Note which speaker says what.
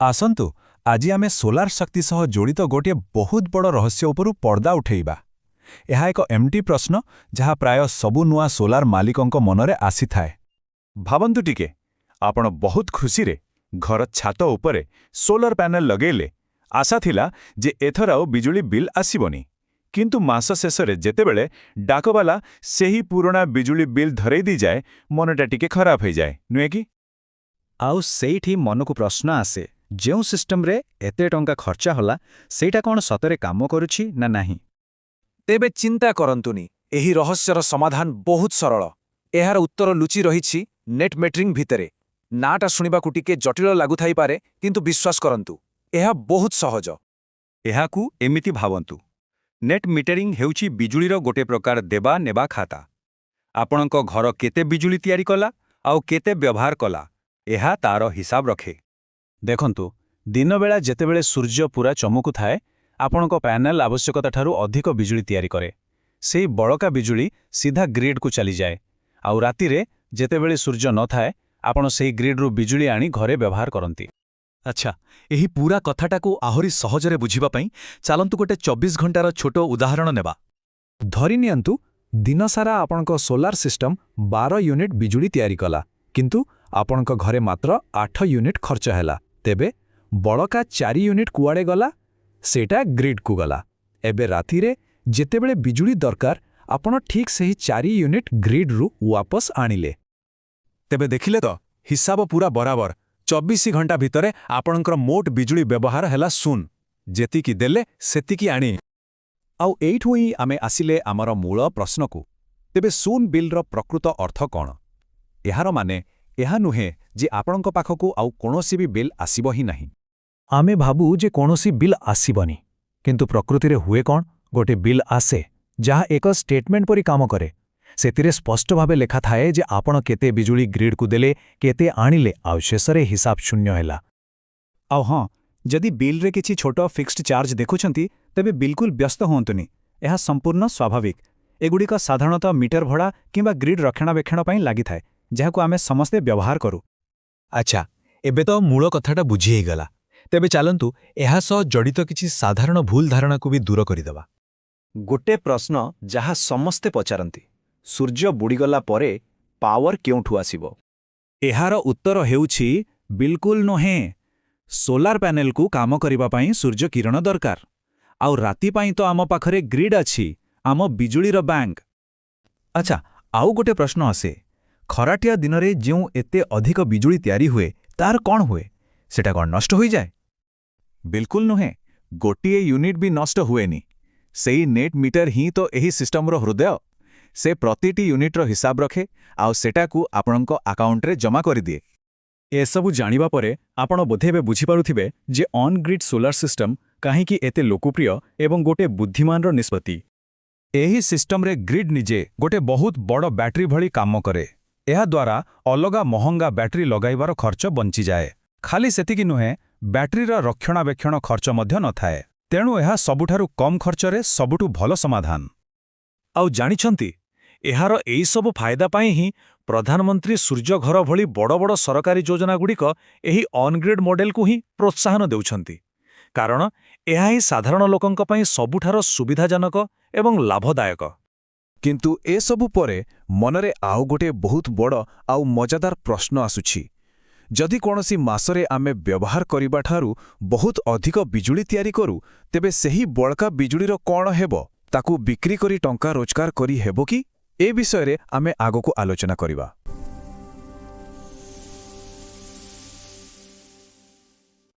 Speaker 1: ଆସନ୍ତୁ, ଆଜି ଆମେ ସୋଲାର ଶକ୍ତି ସହ ଜଡ଼ିତ ଗୋଟିଏ ବହୁତ ବଡ଼ ରହସ୍ୟ ଉପରୁ ପର୍ଦ୍ଦା ଉଠେଇବା। ଏହା ଏକ ଏମିତି ପ୍ରଶ୍ନ ଯାହା ପ୍ରାୟ ସବୁ ନୂଆ ସୋଲାର ମାଲିକଙ୍କ ମନରେ ଆସିଥାଏ। ଭାବନ୍ତୁ ଟିକେ, ଆପଣ ବହୁତ ଖୁସିରେ ଘର ଛାତ ଉପରେ ସୋଲାର ପ୍ୟାନେଲ ଲଗେଇଲେ। ଆଶା ଥିଲା ଯେ ଏଥର ଆଉ ବିଜୁଳି ବିଲ୍ ଆସିବନି। କିନ୍ତୁ ମାସ ଶେଷରେ ଯେତେବେଳେ ଡାକବାଲା ସେହି ପୁରୁଣା ବିଜୁଳି ବିଲ୍ ଧରେଇ ଦେଇଯାଏ, ମନଟା ଟିକେ ଖରାପ ହେଇଯାଏ, ନୁହେଁ କି?
Speaker 2: ଆଉ ସେଇଠି ମନକୁ ପ୍ରଶ୍ନ ଆସେ, ଯେଉଁ ସିଷ୍ଟମରେ ଏତେ ଟଙ୍କା ଖର୍ଚ୍ଚ ହେଲା, ସେଇଟା କ'ଣ ସତରେ କାମ କରୁଛି ନା ନାହିଁ?
Speaker 3: ତେବେ ଚିନ୍ତା କରନ୍ତୁନି, ଏହି ରହସ୍ୟର ସମାଧାନ ବହୁତ ସରଳ। ଏହାର ଉତ୍ତର ଲୁଚି ରହିଛି ନେଟ୍ ମିଟରିଂ ଭିତରେ। ନାଁଟା ଶୁଣିବାକୁ ଟିକେ ଜଟିଳ ଲାଗୁଥାଇପାରେ, କିନ୍ତୁ ବିଶ୍ୱାସ କରନ୍ତୁ, ଏହା ବହୁତ ସହଜ।
Speaker 1: ଏହାକୁ ଏମିତି ଭାବନ୍ତୁ, ନେଟ୍ ମିଟରିଂ ହେଉଛି ବିଜୁଳିର ଗୋଟେ ପ୍ରକାର ଦେବା ନେବା ଖାତା। ଆପଣଙ୍କ ଘର କେତେ ବିଜୁଳି ତିଆରି କଲା ଆଉ କେତେ ବ୍ୟବହାର କଲା, ଏହା ତାର ହିସାବ ରଖେ।
Speaker 2: ଦେଖନ୍ତୁ, ଦିନବେଳା ଯେତେବେଳେ ସୂର୍ଯ୍ୟ ପୂରା ଚମକୁଥାଏ, ଆପଣଙ୍କ ପ୍ୟାନେଲ ଆବଶ୍ୟକତାଠାରୁ ଅଧିକ ବିଜୁଳି ତିଆରି କରେ। ସେଇ ବଳକା ବିଜୁଳି ସିଧା ଗ୍ରିଡ୍କୁ ଚାଲିଯାଏ। ଆଉ ରାତିରେ ଯେତେବେଳେ ସୂର୍ଯ୍ୟ ନଥାଏ, ଆପଣ ସେହି ଗ୍ରିଡ୍ରୁ ବିଜୁଳି ଆଣି ଘରେ ବ୍ୟବହାର କରନ୍ତି।
Speaker 1: ଆଚ୍ଛା, ଏହି ପୂରା କଥାଟାକୁ ଆହୁରି ସହଜରେ ବୁଝିବା ପାଇଁ ଚାଲନ୍ତୁ ଗୋଟେ 24 ଘଣ୍ଟାର ଛୋଟ ଉଦାହରଣ ନେବା।
Speaker 2: ଧରିନିଅନ୍ତୁ, ଦିନସାରା ଆପଣଙ୍କ ସୋଲାର ସିଷ୍ଟମ 12 ୟୁନିଟ୍ ବିଜୁଳି ତିଆରି କଲା, କିନ୍ତୁ ଆପଣଙ୍କ ଘରେ ମାତ୍ର 8 ୟୁନିଟ୍ ଖର୍ଚ୍ଚ ହେଲା। ତେବେ ବଳକା 4 ୟୁନିଟ୍ କୁଆଡ଼େ ଗଲା? ସେଇଟା ଗ୍ରିଡ୍କୁ ଗଲା। ଏବେ ରାତିରେ ଯେତେବେଳେ ବିଜୁଳି ଦରକାର, ଆପଣ ଠିକ୍ ସେହି 4 ୟୁନିଟ୍ ଗ୍ରିଡ୍ରୁ ୱାପସ ଆଣିଲେ।
Speaker 1: ତେବେ ଦେଖିଲେ ତ, ହିସାବ ପୂରା ବରାବର। 24 ଘଣ୍ଟା ଭିତରେ ଆପଣଙ୍କର ମୋଟ ବିଜୁଳି ବ୍ୟବହାର ହେଲା ଶୂନ। ଯେତିକି ଦେଲେ, ସେତିକି ଆଣି।
Speaker 2: ଆଉ ଏଇଠୁ ହିଁ ଆମେ ଆସିଲେ ଆମର ମୂଳ ପ୍ରଶ୍ନକୁ। ତେବେ ଶୂନ ବିଲ୍ର ପ୍ରକୃତ ଅର୍ଥ କ'ଣ? ଏହାର ମାନେ ଏହା ନୁହେଁ ଯେ ଆପଣଙ୍କ ପାଖକୁ ଆଉ କୌଣସି ବି ବିଲ୍ ଆସିବ ହିଁ ନାହିଁ। ଆମେ ଭାବୁ ଯେ କୌଣସି ବିଲ୍ ଆସିବନି, କିନ୍ତୁ ପ୍ରକୃତିରେ ହୁଏ କ'ଣ, ଗୋଟେ ବିଲ୍ ଆସେ, ଯାହା ଏକ ଷ୍ଟେଟମେଣ୍ଟ ପରି କାମ କରେ। ସେଥିରେ ସ୍ପଷ୍ଟ ଭାବେ ଲେଖାଥାଏ ଯେ ଆପଣ କେତେ ବିଜୁଳି ଗ୍ରିଡ୍କୁ ଦେଲେ, କେତେ ଆଣିଲେ, ଆଉ ଶେଷରେ ହିସାବ ଶୂନ୍ୟ ହେଲା।
Speaker 1: ଆଉ ହଁ, ଯଦି ବିଲ୍ରେ କିଛି ଛୋଟ ଫିକ୍ସଡ ଚାର୍ଜ ଦେଖୁଛନ୍ତି, ତେବେ ବିଲକୁଲ ବ୍ୟସ୍ତ ହୁଅନ୍ତୁନି। ଏହା ସମ୍ପୂର୍ଣ୍ଣ ସ୍ୱାଭାବିକ। ଏଗୁଡ଼ିକ ସାଧାରଣତଃ ମିଟର ଭଡ଼ା କିମ୍ବା ଗ୍ରିଡ୍ ରକ୍ଷଣାବେକ୍ଷଣ ପାଇଁ ଲାଗିଥାଏ, ଯାହାକୁ ଆମେ ସମସ୍ତେ ବ୍ୟବହାର କରୁ।
Speaker 3: ଆଚ୍ଛା, ଏବେ ତ ମୂଳ କଥାଟା ବୁଝି ହେଇଗଲା। ତେବେ ଚାଲନ୍ତୁ, ଏହା ସହ ଜଡ଼ିତ କିଛି ସାଧାରଣ ଭୁଲ ଧାରଣାକୁ ବି ଦୂର କରିଦେବା।
Speaker 2: ଗୋଟେ ପ୍ରଶ୍ନ ଯାହା ସମସ୍ତେ ପଚାରନ୍ତି, ସୂର୍ଯ୍ୟ ବୁଡ଼ିଗଲା ପରେ ପାୱାର କେଉଁଠୁ ଆସିବ?
Speaker 1: ଏହାର ଉତ୍ତର ହେଉଛି ବିଲକୁଲ ନୁହେଁ। ସୋଲାର ପ୍ୟାନେଲକୁ କାମ କରିବା ପାଇଁ ସୂର୍ଯ୍ୟ କିରଣ ଦରକାର। ଆଉ ରାତି ପାଇଁ ତ ଆମ ପାଖରେ ଗ୍ରିଡ୍ ଅଛି, ଆମ ବିଜୁଳିର ବ୍ୟାଙ୍କ।
Speaker 3: ଆଚ୍ଛା, ଆଉ ଗୋଟେ ପ୍ରଶ୍ନ ଆସେ। ଖରାଟିଆ ଦିନରେ ଯେଉଁ ଏତେ ଅଧିକ ବିଜୁଳି ତିଆରି ହୁଏ, ତାର କ'ଣ ହୁଏ? ସେଟା କ'ଣ ନଷ୍ଟ ହୋଇଯାଏ? ବିଲକୁଲ ନୁହେଁ। ଗୋଟିଏ ୟୁନିଟ୍ ବି ନଷ୍ଟ ହୁଏନି। ସେଇ ନେଟ୍ ମିଟର ହିଁ ତ ଏହି ସିଷ୍ଟମର ହୃଦୟ। ସେ ପ୍ରତିଟି ୟୁନିଟ୍ର ହିସାବ ରଖେ ଆଉ ସେଟାକୁ ଆପଣଙ୍କ ଆକାଉଣ୍ଟରେ ଜମା କରିଦିଏ।
Speaker 1: ଏସବୁ ଜାଣିବା ପରେ ଆପଣ ବୋଧେ ଏବେ ବୁଝିପାରୁଥିବେ ଯେ ଅନ୍ ଗ୍ରିଡ୍ ସୋଲାର ସିଷ୍ଟମ କାହିଁକି ଏତେ ଲୋକପ୍ରିୟ ଏବଂ ଗୋଟେ ବୁଦ୍ଧିମାନର ନିଷ୍ପତ୍ତି।
Speaker 3: ଏହି ସିଷ୍ଟମରେ ଗ୍ରିଡ୍ ନିଜେ ଗୋଟେ ବହୁତ ବଡ଼ ବ୍ୟାଟେରୀ ଭଳି କାମ କରେ। ଏହାଦ୍ୱାରା ଅଲଗା ମହଙ୍ଗା ବ୍ୟାଟେରୀ ଲଗାଇବାର ଖର୍ଚ୍ଚ ବଞ୍ଚିଯାଏ। ଖାଲି ସେତିକି ନୁହେଁ, ବ୍ୟାଟେରୀର ରକ୍ଷଣାବେକ୍ଷଣ ଖର୍ଚ୍ଚ ମଧ୍ୟ ନଥାଏ। ତେଣୁ ଏହା ସବୁଠାରୁ କମ୍ ଖର୍ଚ୍ଚରେ ସବୁଠୁ ଭଲ ସମାଧାନ।
Speaker 1: ଆଉ ଜାଣିଛନ୍ତି, ଏହାର ଏଇସବୁ ଫାଇଦା ପାଇଁ ହିଁ ପ୍ରଧାନମନ୍ତ୍ରୀ ସୂର୍ଯ୍ୟ ଘର ଭଳି ବଡ଼ ବଡ଼ ସରକାରୀ ଯୋଜନାଗୁଡ଼ିକ ଏହି ଅନ୍-ଗ୍ରିଡ୍ ମଡେଲକୁ ହିଁ ପ୍ରୋତ୍ସାହନ ଦେଉଛନ୍ତି, କାରଣ ଏହା ହିଁ ସାଧାରଣ ଲୋକଙ୍କ ପାଇଁ ସବୁଠାରୁ ସୁବିଧାଜନକ ଏବଂ ଲାଭଦାୟକ।
Speaker 3: କିନ୍ତୁ ଏସବୁ ପରେ ମନରେ ଆଉ ଗୋଟିଏ ବହୁତ ବଡ଼ ଆଉ ମଜାଦାର ପ୍ରଶ୍ନ ଆସୁଛି। ଯଦି କୌଣସି ମାସରେ ଆମେ ବ୍ୟବହାର କରିବା ଠାରୁ ବହୁତ ଅଧିକ ବିଜୁଳି ତିଆରି କରୁ, ତେବେ ସେହି ବଳକା ବିଜୁଳିର କ'ଣ ହେବ? ତାକୁ ବିକ୍ରି କରି ଟଙ୍କା ରୋଜଗାର କରି ହେବ କି? ଏ ବିଷୟରେ ଆମେ ଆଗକୁ ଆଲୋଚନା କରିବା।